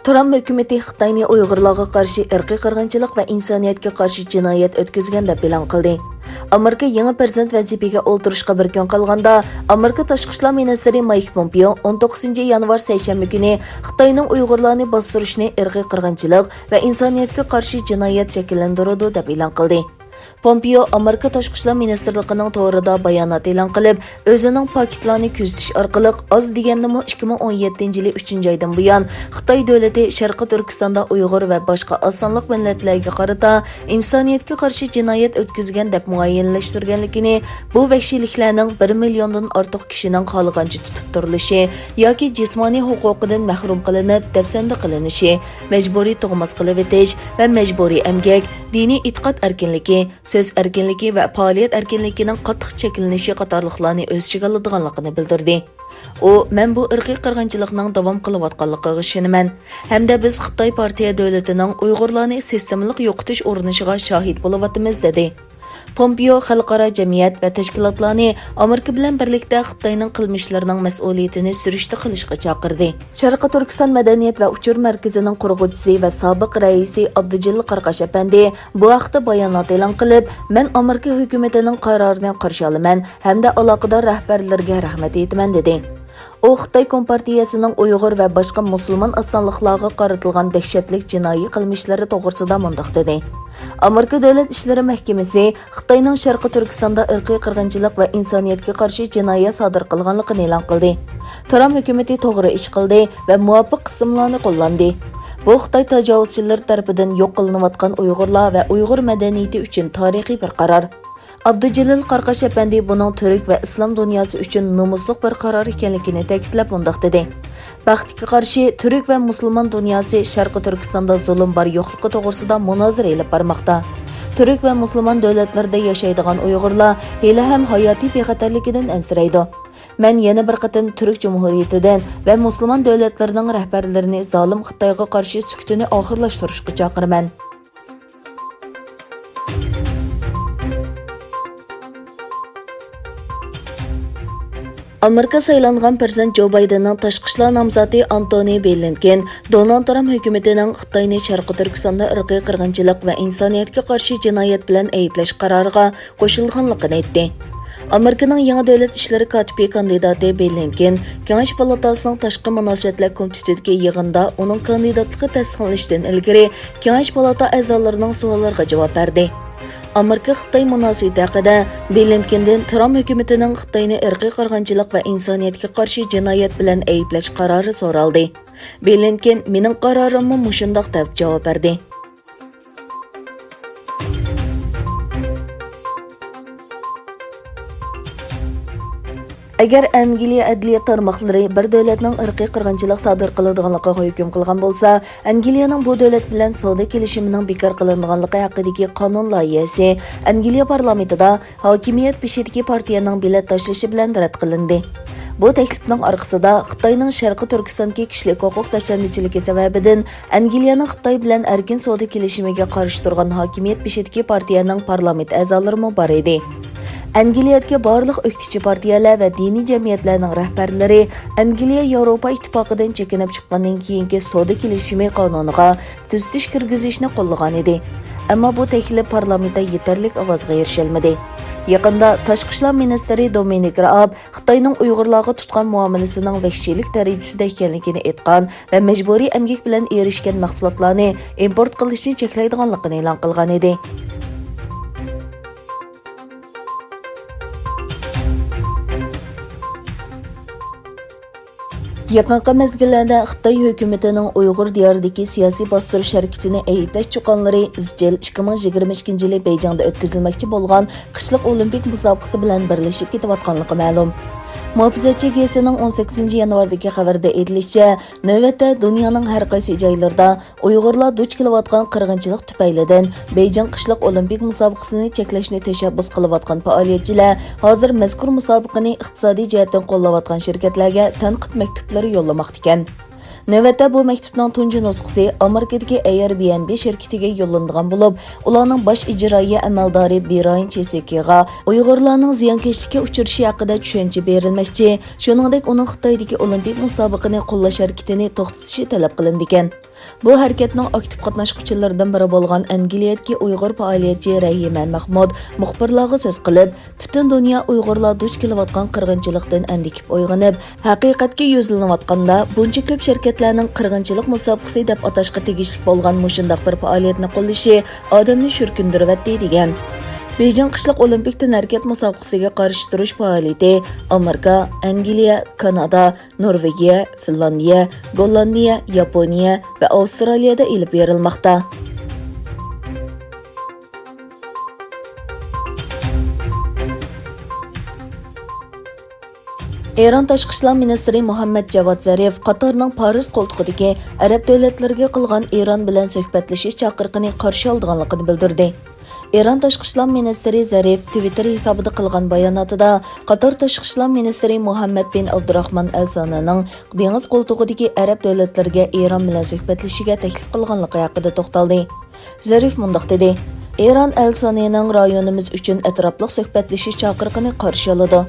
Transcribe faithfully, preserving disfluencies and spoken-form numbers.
ترامپ ھۆكۈمىتى خىتاينى ئۇيغۇرلارغا قارشى ئىرقىي قىرغىنچىلىق ۋە ئىنسانىيەتكە قارشى جىنايەت ئۆتكۈزگەن دەپ ئېلان قىلدى. ئامېرىكا يېڭى پىرېزىدېنت ۋەزىپىگە ئولتۇرۇشقا بىر كۈن قالغاندا، ئامېرىكا تاشقى ئىشلار مىنىستىرى مايك پومپېئو ئون توققۇزىنچى يانۋار سەيشەنبە كۈنى خىتاينىڭ ئۇيغۇرلارنى باستۇرۇشنى ئىرقىي قىرغىنچىلىق ۋە ئىنسانىيەتكە قارشى جىنايەت شەكىللەندۈرىدۇ دەپ ئېلان قىلدى. پومپېئو ئامېرىكا تاشقى ئىشلار مىنىستىرلىقىنىڭ تورىدا بايانات ئېلان قىلىپ، ئۆزىنىڭ پاكىتلارنى كۆزىتىش ئارقىلىق ئاز دېگەندىمۇ ئىككى مىڭ ئون يەتتىنچى يىلى ئۈچىنچى ئايدىن بۇيان خىتاي دۆلىتى شەرقىي تۈركىستاندا ئۇيغۇر ۋە باشقا ئاز سانلىق مىللەتلەرگە قارىتا ئىنسانىيەتكە قارشى جىنايەت ئۆتكۈزگەن دەپ مۇئەييەنلەشتۈرگەنلىكىنى، بۇ ۋەھشىيلىكلەرنىڭ بىر مىليوندىن ئارتۇق كىشىنىڭ خالىغانچە تۇتۇپ تۇرۇلۇشى ياكى جىسمانىي ھوقۇقىدىن مەھرۇم قىلىنىپ دەپسەندە قىلىنىشى، مەجبۇرىي تۇغماس قىلىۋېتىش ۋە مەجبۇرىي ئەمگەك، دىنىي ئېتىقاد ئەركىنلىكى، سۆز ئەركىنلىكى ۋە پائالىيەت ئەركىنلىكىنىڭ قاتتىق چەكلىنىشى قاتارلىقلارنى ئۆز ئىچىگە ئالىدىغانلىقىنى بىلدۈردى. ئۇ، مەن بۇ ئىرقىي قىرغىنچىلىقنىڭ داۋام قىلىۋاتقانلىقىغا ئىشىنىمەن ھەمدە بىز خىتاي پارتىيە دۆلىتىنىڭ ئۇيغۇرلارنى سىستېمىلىق يوقىتىش ئۇرۇنۇشىغا شاھىت بولۇۋاتىمىز، دېدى. پومپېئو خەلقئارا جەمئىيەت ۋە تەشكىلاتلارنى ئامېرىكا بىلەن بىرلىكتە خىتاينىڭ قىلمىشلىرىنىڭ مەسئۇلىيىتىنى سۈرۈشتە قىلىشقا چاقىردى. شەرقىي تۈركىستان مەدەنىيەت ۋە ئۇچۇر مەركىزىنىڭ قۇرغۇچىسى ۋە سابىق رەئىسى ئابدۇجېلىل قاراقاش ئەپەندى بۇ ھەقتە بايانات ئېلان قىلىپ، مەن ئامېرىكا ھۆكۈمىتىنىڭ قارارىنى قارشى ئالىمەن ھەمدە ئالاقىدار رەھبەرلەرگە رەھمەت ئېيتىمەن، دېدى. ئۇ خىتاي كومپارتىيەسىنىڭ ئۇيغۇر ۋە باشقا مۇسۇلمان ئاز سانلىقلارغا قارىتىلغان دەھشەتلىك جىنايى قىلمىشلىرى توغرىسىدا مۇنداق دېدى: ئامېرىكا دۆلەت ئىشلىرى مەھكىمىسى خىتاينىڭ شەرقىي تۈركىستاندا ئىرقىي قىرغىنچىلىق ۋە ئىنسانىيەتكە قارشى جىنايەت سادىر قىلغانلىقىنى ئېلان قىلدى. ترامپ ھۆكۈمىتى توغرا ئىش قىلدى ۋە مۇۋاپىق قىسىملارنى قوللاندى. بۇ خىتاي تاجاۋۇزچىلىرى تەرىپىدىن يوق قىلىنىۋاتقان ئۇيغۇرلار ۋە ئۇيغۇر مەدەنىيىتى ئۈچۈن تارىخىي بىر قارار. ئابدۇجېلىل قاراقاش ئەپەندى بۇنىڭ تۈرك ۋە ئىسلام دۇنياسى ئۈچۈن نومۇسلۇق بىر قارار ئىكەنلىكىنى تەكىتلەپ مۇنداق دېدى: بەختكە قارشى، تۈرك ۋە مۇسۇلمان دۇنياسى شەرقىي تۈركىستاندا زۇلۇم بار يوقلۇقى توغرىسىدا مۇنازىرە ئېلىپ بارماقتا. تۈرك ۋە مۇسۇلمان دۆلەتلىرىدە ياشايدىغان ئۇيغۇرلار ھېلىھەم ھاياتىي بىخەتەرلىكىدىن ئەنسىرەيدۇ. مەن يەنە بىر قېتىم تۈرك جۇمھۇرىيىتىدىن ۋە مۇسۇلمان دۆلەتلىرىنىڭ رەھبەرلىرىنى زالىم خىتايغا قارشى سۈكۈتىنى ئاخىرلاشتۇرۇشقا چاقىرىمەن. ئامېرىكا سايلانغان پىرېزىدېنت جو بايدېننىڭ تاشقى ئىشلار نامزاتى ئانتونى بلىنكېن دونالد ترامپ ھۆكۈمىتىنىڭ خىتاينى شەرقىي تۈركىستاندا ئىرقىي قىرغىنچىلىق ۋە ئىنسانىيەتكە قارشى جىنايەت بىلەن ئەيىبلەش قارارىغا قوشۇلغانلىقىنى ئېيتتى. ئامېرىكىنىڭ يېڭى دۆلەت ئىشلىرى كاتىپى كاندىداتى بلىنكېن كېڭەش پالاتاسىنىڭ تاشقى مۇناسىۋەتلەر كومىتېتىدىكى يىغىندا ئۇنىڭ كاندىداتلىقى تەستىقلىنىشتىن ئىلگىرى كېڭەش پالاتا ئەزالىرىنىڭ سوئاللىرىغا جاۋاب بەردى. ئامېرىكا-خىتاي مۇناسىۋىتى ھەققىدە بلىنكېندىن ترامپ ھۆكۈمىتىنىڭ خىتاينى ئىرقىي قىرغىنچىلىق ۋە ئىنسانىيەتكە قارشى جىنايەت بىلەن ئەيىبلەش قارارى سورالدى. بلىنكېن، مېنىڭ قارارىممۇ مۇشۇنداق، دەپ جاۋاب بەردى. ئەگەر ئەنگلىيە ئەدلىيە تارماقلىرى بىر دۆلەتنىڭ ئىرقىي قىرغىنچىلىق سادىر قىلىدىغانلىقىغا ھۆكۈم قىلغان بولسا، ئەنگلىيەنىڭ بۇ دۆلەت بىلەن سودا كېلىشىمىنىڭ بىكار قىلىنىدىغانلىقى ھەققىدىكى قانۇن لايىھەسى ئەنگلىيە پارلامېنتىدا ھاكىمىيەت بېشىدىكى پارتىيەنىڭ بېلەت تاشلىشى بىلەن رەت قىلىندى. بۇ تەكلىپنىڭ ئارقىسىدا، خىتاينىڭ شەرقىي تۈركىستاندىكى كىشىلىك ھوقۇق دەپسەندىچىلىكى سەۋەبىدىن ئەنگلىيەنىڭ خىتاي بىلەن ئەركىن سودا كېلىشىمىگە قارشى تۇرغان ھاكىمىيەت بېشىدىكى پارتىيەنىڭ پارلامېنت ئەزالىرىمۇ بار ئىدى. ئەنگلىيەدىكى بارلىق ئۆكتىچى پارتىيەلەر ۋە دىنىي جەمئىيەتلەرنىڭ رەھبەرلىرى ئەنگلىيە ياۋروپا ئىتتىپاقىدىن چېكىنىپ چىققاندىن كېيىنكى سودا كېلىشىمى قانۇنىغا تۈزىتىش كىرگۈزۈشنى قوللىغان ئىدى. ئەمما بۇ تەكلىپ پارلامېنتتا يېتەرلىك ئاۋازغا ئېرىشەلمىدى. يېقىندا تاشقى ئىشلار مىنىستىرى دومىنىك رائاب خىتاينىڭ ئۇيغۇرلارغا تۇتقان مۇئامىلىسىنىڭ ۋەھشىيلىك دەرىجىسىدە ئىكەنلىكىنى ئېيتقان ۋە مەجبۇرىي ئەمگەك بىلەن ئېرىشكەن مەھسۇلاتلارنى ئىمپورت قىلىشنى چەكلەيدىغانلىقىنى ئېلان قىلغان ئىدى. يېقىنقى مەزگىللەردە خىتاي ھۆكۈمىتىنىڭ ئۇيغۇر دىيارىدىكى سىياسىي باستۇرۇش ھەرىكىتىنى ئەيىبلەش چۇقانلىرى ئىزچىل ئىككى مىڭ يىگىرمە ئىككىنچى يىلى بېيجىڭدا ئۆتكۈزۈلمەكچى بولغان قىشلىق ئولىمپىك مۇسابىقىسى بىلەن بىرلىشىپ كېتىۋاتقانلىقى مەلۇم. مۇھاپىزەتچى گېزىتىنىڭ ئون سەككىزىنچى يانۋاردىكى خەۋىرىدە ئېيتىلىشىچە، نۆۋەتتە دۇنيانىڭ ھەر قايسى جايلىرىدا ئۇيغۇرلار دۇچ كېلىۋاتقان قىرغىنچىلىق تۈپەيلىدىن بېيجىڭ قىشلىق ئولىمپىك مۇسابىقىسىنى چەكلەشنى تەشەببۇس قىلىۋاتقان پائالىيەتچىلەر ھازىر مەزكۇر مۇسابىقىنى ئىقتىسادىي جەھەتتىن قوللاۋاتقان شىركەتلەرگە تەنقىد مەكتۇپلىرى يوللىماقتىكەن. نۆۋەتتە بۇ مەكتۇپنىڭ تۇنجى نۇسخىسى ئامېرىكىدىكى ئەيربىئەنبى شىركىتىگە يوللىنىدىغان بولۇپ، ئۇلارنىڭ باش ئىجرائىيە ئەمەلدارى برايان چېسېكىغا ئۇيغۇرلارنىڭ زىيانكەشلىككە ئۇچرىشى ھەققىدە چۈشەنچە بېرىلمەكچى، شۇنىڭدەك ئۇنىڭ خىتايدىكى ئولىمپىك مۇسابىقىنى قوللاش ھەرىكىتىنى توختىتىشى تەلەپ قىلىنىدىكەن. بۇ ھەرىكەتنىڭ ئاكتىپ قاتناشقۇچىلىرىدىن بىرى بولغان ئەنگلىيەدىكى ئۇيغۇر پائالىيەتچى رەھىمە مەھمۇد مۇخبىرلارغا سۆز قىلىپ، پۈتۈن دۇنيا ئۇيغۇرلار دۇچ كېلىۋاتقان قىرغىنچىلىقتىن ئەندىكىپ ئويغىنىپ، ھەقىقەتكە يۈزلىنىۋاتقاندا، بۇنچە كۆپ شىركەتلەرنىڭ قىرغىنچىلىق مۇسابىقىسى دەپ ئاتاشقا تېگىشلىك بولغان مۇشۇنداق بىر پائالىيەتنى قوللىشى ئادەمنى شۈركۈندۈرۈۋەتتى، دېگەن. بېيجىڭ قىشلىق ئولىمپىك تەنھەرىكەت مۇسابىقىسىگە قارشى تۇرۇش پائالىيىتى ئامېرىكا، ئەنگلىيە، كانادا، نورۋېگىيە، فىنلاندىيە، گوللاندىيە، ياپونىيە ۋە ئاۋسترالىيەدە ئېلىپ بېرىلماقتا. ئىران تاشقى ئىشلار مىنىستىرى مۇھەممەد جاۋاد زەرىف قاتارنىڭ پارس قولتۇقىدىكى ئەرەب دۆلەتلىرىگە قىلغان ئىران بىلەن سۆھبەتلىشىش چاقىرىقىنى قارشى ئالىدىغانلىقىنى بىلدۈردى. ئىران تاشقى ئىشلار مىنىستىرى زەرىف تىۋىتتېر ھېسابىدا قىلغان باياناتىدا، قاتار تاشقى ئىشلار مىنىستىرى مۇھەممەد بىن ئابدۇراخمان ئەل سانىنىڭ دېڭىز قولتۇقىدىكى ئەرەب دۆلەتلىرىگە ئىران بىلەن سۆھبەتلىشىشىگە تەكلىپ قىلغانلىقى ھەققىدە توختالدى. زەرىف مۇنداق دېدى: «ئىران ئەل سانىنىڭ رايونىمىز ئۈچۈن ئەتراپلىق سۆھبەتلىشىش چاقىرىقىنى قارشى ئالىدۇ.